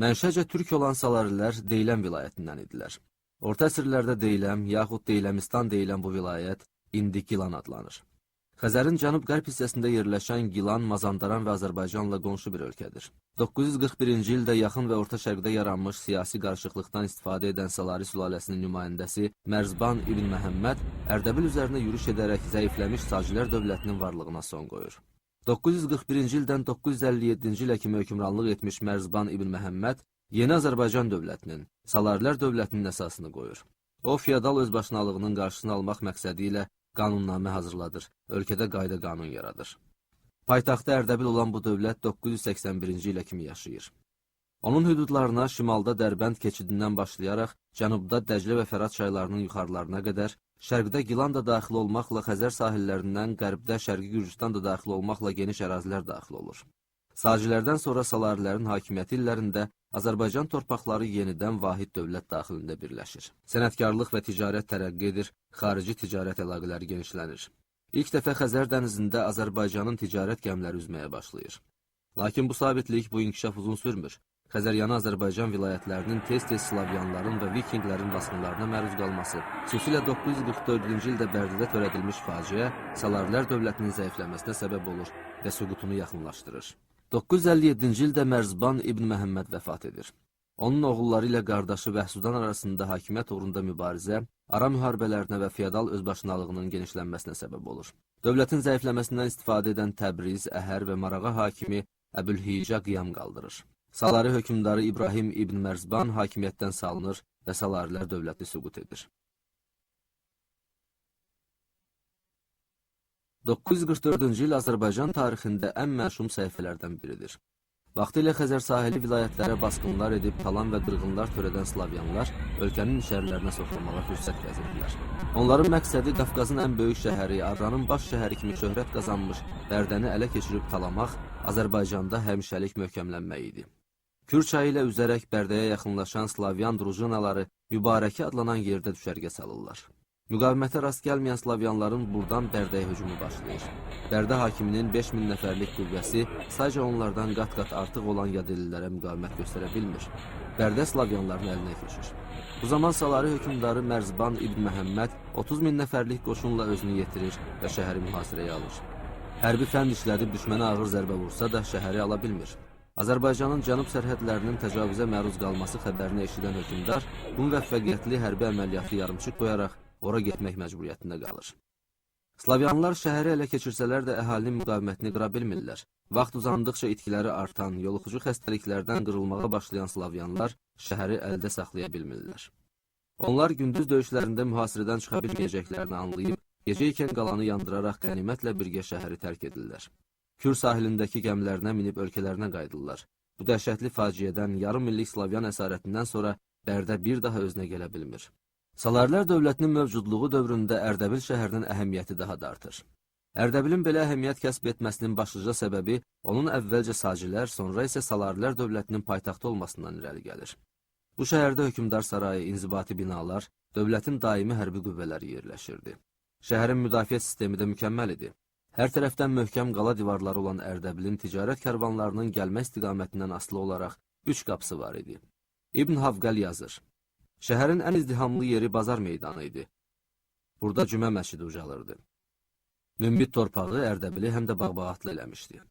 Mənşəcə türk olan Salarilər Deyləm vilayətindən idilər. Orta əsrlərdə Deyləm, yaxud Deyləmistan deyilən bu vilayət indi Gilan adlanır. Xəzərin cənub-qərb hissəsində yerləşən Gilan, Mazandaran və Azərbaycanla qonşu bir ölkədir. 941-ci ildə Yaxın və Orta Şərqdə yaranmış siyasi qarışıqlıqdan istifadə edən Salari sülaləsinin nümayəndəsi Mərzban İbn Məhəmməd Ərdəbil üzərinə yürüş edərək zəifləmiş Sacilər dövlətinin varlığına son qoyur. 941-ci ildən 957-ci ilə kimi hökmranlıq etmiş Mərzban İbn Məhəmməd yeni Azərbaycan dövlətinin, Salarilər dövlətinin əsasını qoyur. O, feodal özbaşınalığının qarşısını almaq məqsədi ilə qanunnamə hazırladır, ölkədə qayda-qanun yaradır. Paytaxtı Ərdəbil olan bu dövlət 981-ci ilə kimi yaşayır. Onun hüdudlarına şimalda Dərbənd keçidindən başlayaraq cənubda Dəclə və Fərat çaylarının yuxarılarına qədər, şərqdə Gilan da daxil olmaqla Xəzər sahillərindən qərbdə Şərqi Gürcüstan da daxil olmaqla geniş ərazilər daxil olur. Sacilərdən sonra Salarilərin hakimiyyəti illərində Azərbaycan torpaqları yenidən vahid dövlət daxilində birləşir. Sənətkarlıq və ticarət tərəqqi edir, xarici ticarət əlaqələri genişlənir. İlk dəfə Xəzər dənizində Azərbaycanın ticarət gəmiləri üzməyə başlayır. Lakin bu sabitlik, bu inkişaf uzun sürmür. Xəzəryanı Azərbaycan vilayətlərinin tez-tez slavyanların və vikinglərin basqınlarına məruz qalması, xüsusilə 944-cü ildə Bərdədə törədilmiş faciə Salarilər dövlətinin zəifləməsinə səbəb olur və süqutunu yaxınlaşdırır. 957-ci ildə Mərzban İbn Məhəmməd vəfat edir. Onun oğulları ilə qardaşı Vəhsudan arasında hakimiyyət uğrunda mübarizə, ara müharibələrinə və feodal özbaşınalığının genişlənməsinə səbəb olur. Dövlətin zəifləməsindən istifadə edən Təbriz, Əhər və Marağa hakimi Əbülhicə qiyam qaldırır. Salari hökmdarı İbrahim İbn Mərzban hakimiyyətdən salınır və Salarilər dövləti süqut edir. 944-cü il Azərbaycan tarixində ən məşhum səhifələrdən biridir. Vaxtilə Xəzər sahili vilayətlərə basqınlar edib talan və qırğınlar törədən slavyanlar ölkənin içərilərinə soxulmağa fürsət gəzirdilər. Onların məqsədi Qafqazın ən böyük şəhəri, Arranın baş şəhəri kimi şöhrət qazanmış Bərdəni ələ keçirib talamaq, Azərbaycanda həmişəlik möhkəmlənmək idi. Kür çayı ilə üzərək Bərdəyə yaxınlaşan slavyan drujinaları Mübarəkə adlanan yerdə düşərgə salırlar. Müqavimətə rast gəlməyən slavyanların buradan Bərdəyə hücumu başlayır. Bərdə hakiminin 5000 nəfərlik qüvvəsi sayca onlardan qat-qat artıq olan yadillilərə müqavimət göstərə bilmir. Bərdə slavyanların əlinə keçir. Bu zaman Salari hökmdarı Mərzban İbn Məhəmməd 30 min nəfərlik qoşunla özünü yetirir və şəhəri mühasirəyə alır. Hərbi fənd işlədib düşmənə ağır zərbə vursa da şəhəri ala bilmir. Azərbaycanın cənub sərhədlərinin təcavüzə məruz qalması xəbərini eşidən hökmdar bu müvəffəqiyyətli hərbi əməliyyatı yarımçıq qoyaraq ora getmək məcburiyyətində qalır. Slavyanlar şəhəri ələ keçirsələr də əhalinin müqavimətini qıra bilmirlər. Vaxt uzandıqca itkiləri artan, yoluxucu xəstəliklərdən qırılmağa başlayan slavyanlar şəhəri əldə saxlaya bilmirlər. Onlar gündüz döyüşlərində mühasirədən çıxa bilməyəcəklərini anlayıb, gecə ikən qalanı yandıraraq qənimətlə birgə şəhəri tərk edirlər. Kür sahilindəki gəmilərinə minib ölkələrinə qayıdırlar. Bu dəhşətli faciədən, yarım illik slavyan əsarətindən sonra Bərdə bir daha özünə gələ bilmir. Salarilər dövlətinin mövcudluğu dövründə Ərdəbil şəhərinin əhəmiyyəti daha da artır. Ərdəbilin belə əhəmiyyət kəsb etməsinin başlıca səbəbi onun əvvəlcə Sacilər, sonra isə Salarilər dövlətinin paytaxtı olmasından irəli gəlir. Bu şəhərdə hökmdar sarayı, inzibati binalar, dövlətin daimi hərbi qüvvələri yerləşirdi. Şəhərin müdafiə sistemi də mükəmməl idi. Hər tərəfdən möhkəm qala divarları olan Ərdəbilin ticarət karvanlarının gəlmə istiqamətindən asılı olaraq 3 qapısı var idi. İbn Havqəl yazır. Şəhərin ən izdihamlı yeri bazar meydanı idi. Burada Cümə məscidi ucalırdı. Münbit torpağı Ərdəbili həm də bağ-bağatlı eləmişdi.